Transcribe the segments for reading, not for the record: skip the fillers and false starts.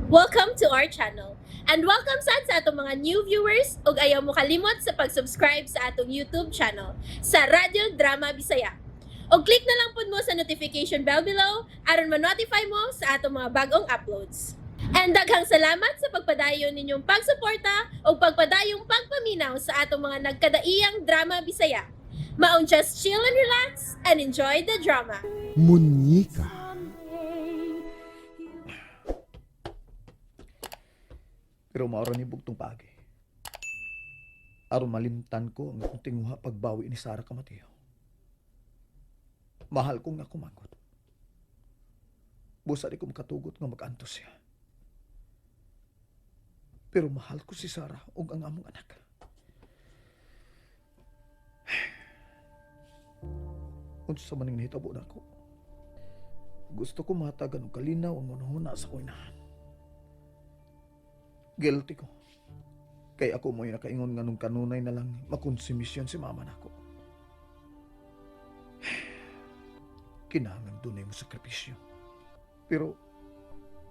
Welcome to our channel. And welcome sad sa atong mga new viewers ug ayaw mo kalimot sa pag-subscribe sa atong YouTube channel sa Radyo Drama Bisaya. Og click na lang pud mo sa notification bell below aron ma-notify mo sa atong mga bagong uploads. And daghang salamat sa pagpadayon ninyong pagsuporta ug pagpadayong pagpaminaw sa atong mga nagkadaiyang drama Bisaya. Maong just chill and relax and enjoy the drama. Munyika. Pero maura ni bugtong paagi. Aron malimtan ko ang akong tinguha pagbawi ni Sara Kamateo. Mahal kong nakumangot. Busa di ko makatugot nga mag-antos siya. Pero mahal ko si Sara ug ang among anak. Unsa man ning nahitabo nako. Gusto ko mahatagan og kalinaw ang hunahuna sa akong inahan. Guilty ko. Kay ako mo'y nakaingon nga nung kanunay na lang makonsumisyon si mama nako. Kinahanglan dunay mo sakripisyo. Pero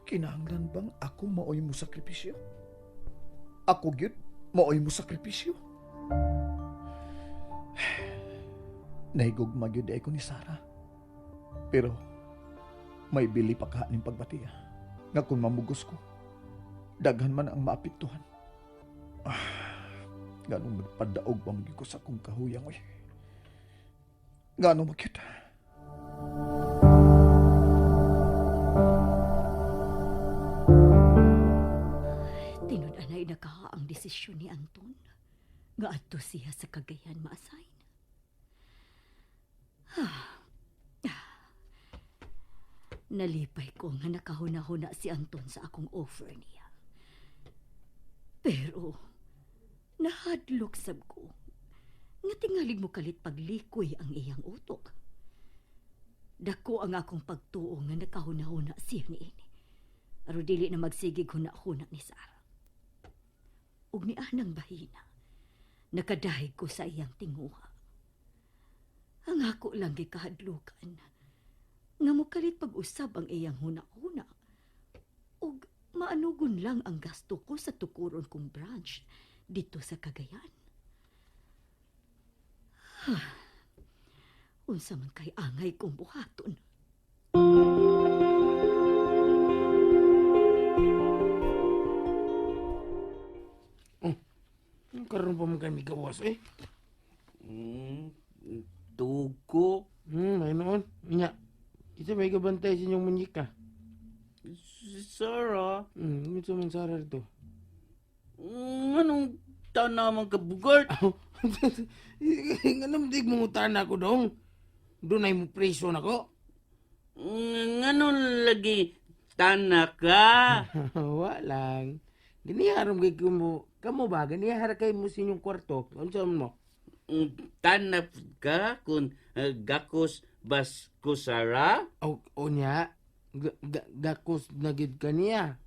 kinahanglan bang ako maoy mo sakripisyo? Ako gyud maoy mo sakripisyo? Nahigugma gyud ay ko ni Sarah. Pero may bili pa ka ning pagbatiya nga kung mamugos ko, daghan man ang maapektuhan. Ah, nganong nagpadaog pa man gyud ko sa akong kahuyang oy. Ngano magyud? Tinud-anay na ka ang desisyon ni Anton. Nga adto siya sa Cagayan ma-assign. Nalipay ko nga nakahuna-huna si Anton sa akong offer niya. Pero, nahadlok sab ko. Nga tingalig mo kalit paglikoy ang iyang utok. Dako ang akong pagtuo nga nakahuna-huna siya niini. Aron dili na magsigig huna-huna ni Sarah. Ug ni anang bahina, nakadahig ko sa iyang tinguha. Ang ako lang gikahadlukan, nga mokalit pag-usab ang iyang huna-huna. Ug maanugon lang ang gasto ko sa tukuron kong branch dito sa Cagayan. Unsa man kay angay kong buhaton. Karon pa man kami gawas eh. Tugo. Ay noon. Nya. Kita may gabantay sa inyong munyika. Si Sarah. Unsa man Sara dito? Anong taon naman ka, Bugart? Nga naman di mo na ako dong. Doon ay mo preso na ko. Anong lagi tana ka? Wa lang. Ganiharam kay mo. Kamo ba? Ganihara kay mo sa inyong kwarto. Unsa man mo? Tanap ka kung gakos bas ko, Sarah? O, o nya. Gakos na gid ka niya.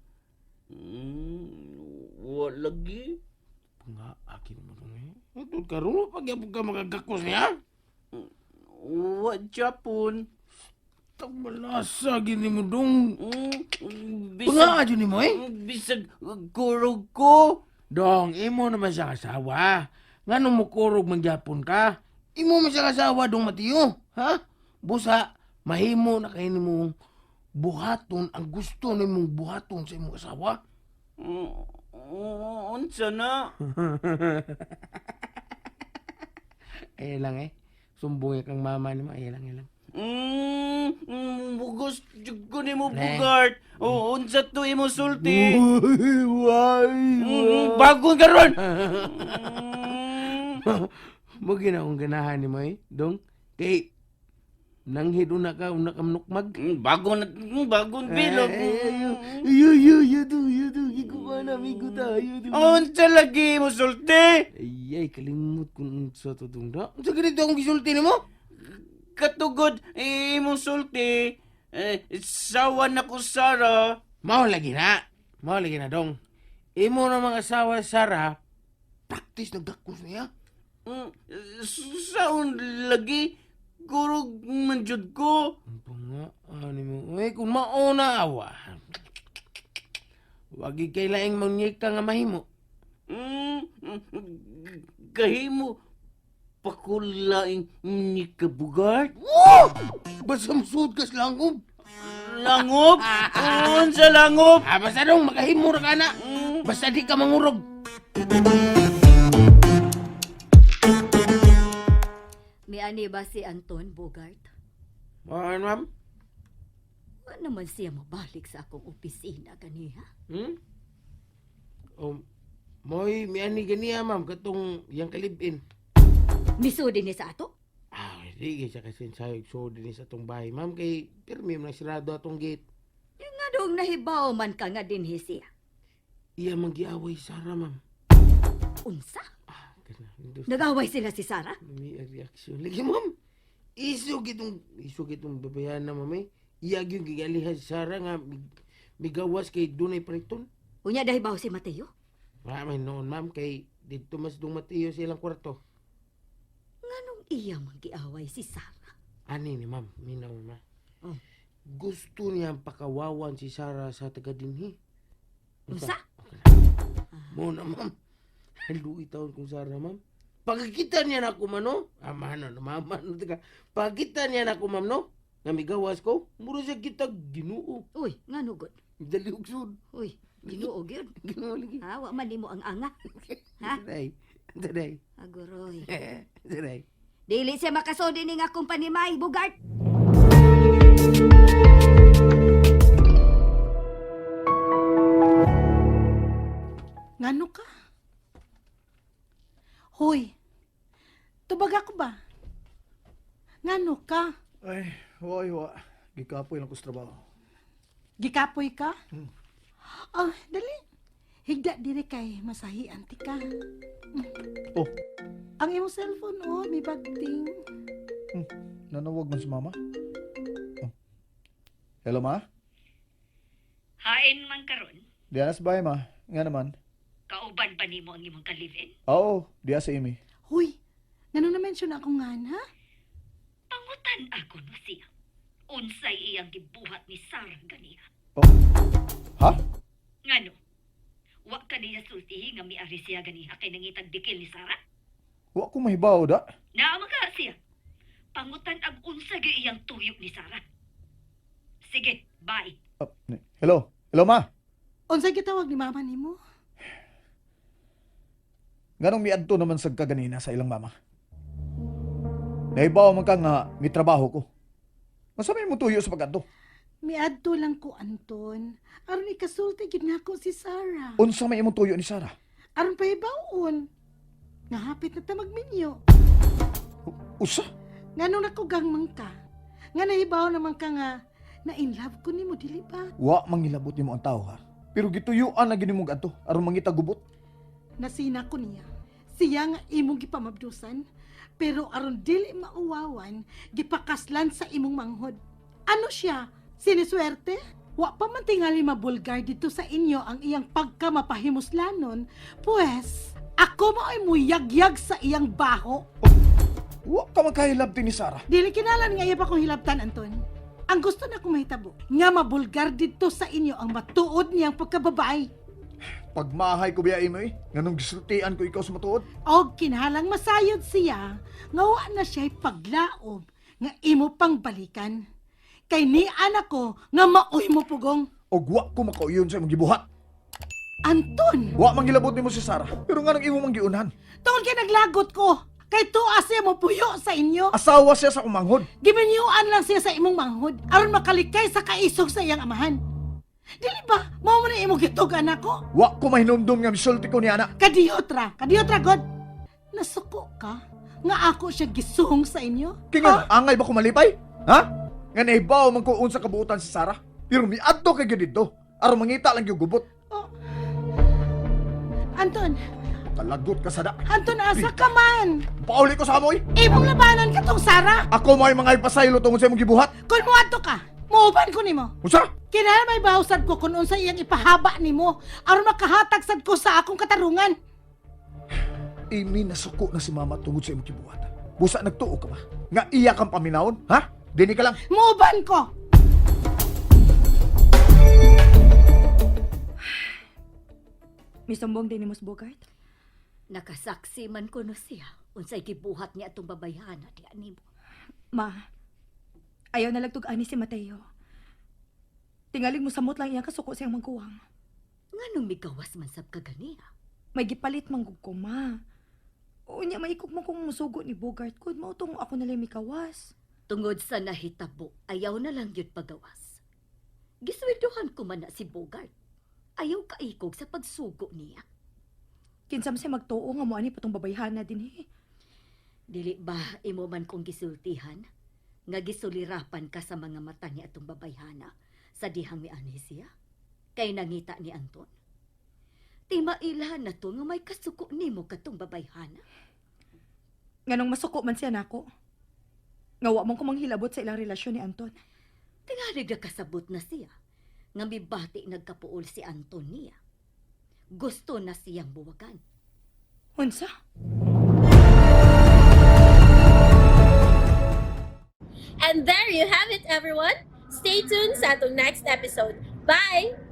Wa lagi. Nga, akin mo dong eh. Ito karon pag ka magagakos niya. Wa Japon. Tagmalasa gini mo dong. Bisag, Nga adyo ni mo eh. bisag kurog ko. Dong, imo naman siya kasawa. Nga nung mukurog mangyapon ka, imo man siya kasawa dong Matiyo. Ha? Busa, mahimo na kayo mong buhaton ang gusto na imong buhaton sa imong asawa. Unsa na? Ay lang eh. Sumbong kang mama ni mo. Ay lang, ay lang. Bugos jud ko nimo Ne. Bugart. O unsa to imo sulti? Why? Bago karon. Mo gina akong ganahan ni mo eh. Dong, kay nanghid una ka, una ka manukmag. Bago na bagong bilog. Ayo, ayo, ayo, do, ayo, do. Ikaw na, amigo tayo. Do. Unsa lagi imo sulti? Ay, ay, kalimot kung unsa to dong da. Unsa ganito akong gisulti nimo? Katugod imong sulti. Eh, sawa na ko Sara. Mao lagi na. Mao lagi na dong. Imo na mga asawa Sara, practice nagdakos niya. Saon lagi kurog man jud ko. Ang nga, ano mo, eh, kung mauna awa. Wagi kay laing munyeka nga mahimo. Kahimo pakulaing ni kabugart. Woo! Basta musuod ka sa langob. Langob? Unsa langob? Ah, basta dong, makahimo ra ka na. Basta di ka mangurog. May ani ba si Anton Bogart? Ano, ma'am? Wa naman siya mabalik sa akong opisina ganiha. Hmm? Oh, moy miani ganiya, ma'am, katong yang kalibin. Misudi ni sa ato? Ah, di kay siya kasi sayog so din sa atong bahay, ma'am, kay pirmi man sirado atong gate. Yung nga dong nahibaw man ka nga dinhi siya. Iya man giaway Sara, ma'am. Unsa? Ah, kana. Indus. Nagaway sila si Sarah? May reaksyon. Lagi, ma'am. Iso gitong babayan na, ma'am, eh. Iya gyud gigalihan si Sara nga migawas kay dunay pariton. Unya nahibaw si Mateo? Wala may noon, ma'am, kay dito mas dung Mateo sa ilang kwarto. Nganong iya man giaway si Sarah? Ani ni ma'am, minaw na. Oh. Gusto niyang pakawawan si Sara sa taga dinhi. Unsa? Mo na, ma'am. Haluwi taon kong Sara, ma'am. Pagkita niya na ako, ma'am, no? Ama, no, no, mama, no, teka. Pagkita niya na ako, ma'am, no? Nga migawas ko, mura siya kita ginoo. Uy, ngano gud? Dali og sud. Uy, Ginoo gyud. Ginoo lagi. Ha, wa man nimo ang anga. Ha? Taday. Taday. Aguroy. Taday. Dili siya makasudi ning akong panimay, Bogart. Ngano ka? Hoy, tubag ako ba? Ngano ka? Ay, wa wa. Gikapoy lang ko sa trabaho. Gikapoy ka? Oh, dali. Higda dire kay masahian ti ka. Oh. Ang imong cellphone, oh, may bagting. Nanawag man si mama. Oh. Hello, ma? Hain man karon, Diya na sa bahay, ma. Nga naman. kauban ba nimo ang imong kalivin? Oo, diya sa imi. Hoy, ngano na mention ako nga ha? Pangutan ako no siya. Unsay iyang gibuhat ni Sarah ganiha. Oh. Ha? Ngano? Wa ka niya sultihi nga miari siya ganiha kay nangitag dikil ni Sarah? Wa ko mahibaw da. Naama ka siya. Pangutan ag unsa gyud iyang tuyok ni Sarah. Sige, bye. Ah, hello? Hello, ma? Unsay gitawag ni mama nimo? Nganong miadto naman sa kaganina sa ilang mama? Nahibaw man ka nga may trabaho ko. Masamay mo tuyo sa pag-adto. Miadto lang ko Anton. Aron ikasulti gyud nako si Sarah. Unsa may imong tuyo ni Sarah? Aron pahibawon. Nga hapit na ta magminyo. Usa? Nganong nakugang man ka? Nga nahibaw naman ka nga na in love ko nimo dili ba? Wa mangilabot nimo ang tao ha. Pero gituyuan na gini mong adto aron mangita gubot. Nasina ko niya. Siya nga imong gipamabdusan, pero aron dili mauwawan, gipakaslan sa imong manghod. Ano siya? Siniswerte? Wa pa man tingali mabulgar dito sa inyo ang iyang pagkamapahimuslanon, pues ako mao'y muyagyag sa iyang baho. Wa ka man kahilabti ni Sarah. Dili kinalan nga iya pa kong hilabtan, Anton. Ang gusto na kong mahitabo, nga mabulgar dito sa inyo ang matuod niyang pagkababae. Pagmahay ko biya imo eh. Nganong gisultian ko ikaw sa matuod. Og kinhalang masayod siya, nga wa na siya'y paglaom nga imo pang balikan. Kay ni anak ko nga maoy mo pugong. Og wa ko makauyon sa imong gibuhat. Anton, Wa mangilabot nimo si Sarah. Pero nganong imo mang giunhan? tungod kay naglagot ko, kay tuwa siya mo puyo sa inyo. Asawa siya sa kumanghod. Giminyuan lang siya sa imong manghod aron makalikay sa kaisog sa iyang amahan. Dili ba, mao man na imong gitug anak ko? Wa ko mahinumdum nga misulti ko ni ana. Kadiotra, kadiotra god. Nasuko ka nga ako siya gisuhong sa inyo. Kaya nga, angay ba ko malipay? Ha? Nga nahibaw man ko unsa kabuotan si Sarah. Pero miadto kay gyud didto. Aron mangita lang gyud gubot. Oh. Anton, Kalagot ka sada. Anton asa ka man? Pauli ko sa amoy. Imong labanan katong Sara. Ako mo'y mga ipasaylo tungod sa imong gibuhat. Kung muadto ka, muuban ko nimo. Unsa? Kinahanglan may bawsad ko kung unsa iyang ipahaba nimo aron makahatag sad ko sa akong katarungan. Imi nasuko na si mama tungod sa imong gibuhat. Busa nagtuo ka ba? Nga iya kang paminawon, ha? Dini ka lang. Muuban ko. Misumbong din ni Mos Bogart. Nakasaksi man kuno siya unsay gibuhat niya atong babayhana diha nimo. Ma, ayaw na lagtug-ani si Mateo. Tingalig mo samot lang iyang kasuko siyang mangkuwang. Nganong migawas man sab ka ganiha? May gipalit manggug ko, ma. Unya, maikog mo kung musugo ni Bogart ko. Mautong ako na lang mikawas. Tungod sa nahitabo, ayaw na lang yun pagawas. Gisweldohan ko man na si Bogart. Ayaw kaikog sa pagsugo niya. Kinsam siya magtuo nga mo ani patong babayhana din eh. Dili ba imo man kong gisultihan? Nga gisulirapan ka sa mga mata ni atong babayhana sa dihang mianhi siya? Kay nangita ni Anton. Di mailhan na to nga may kasuko nimo katong babayhana. Nganong masuko man siya nako. Nga wa man ko manghilabot sa ilang relasyon ni Anton. Tingalig nakasabot na siya nga mibati nagkapuol si Anton niya. Gusto na siyang buwagan. Unsa? And there you have it, everyone. Stay tuned sa atong next episode. Bye!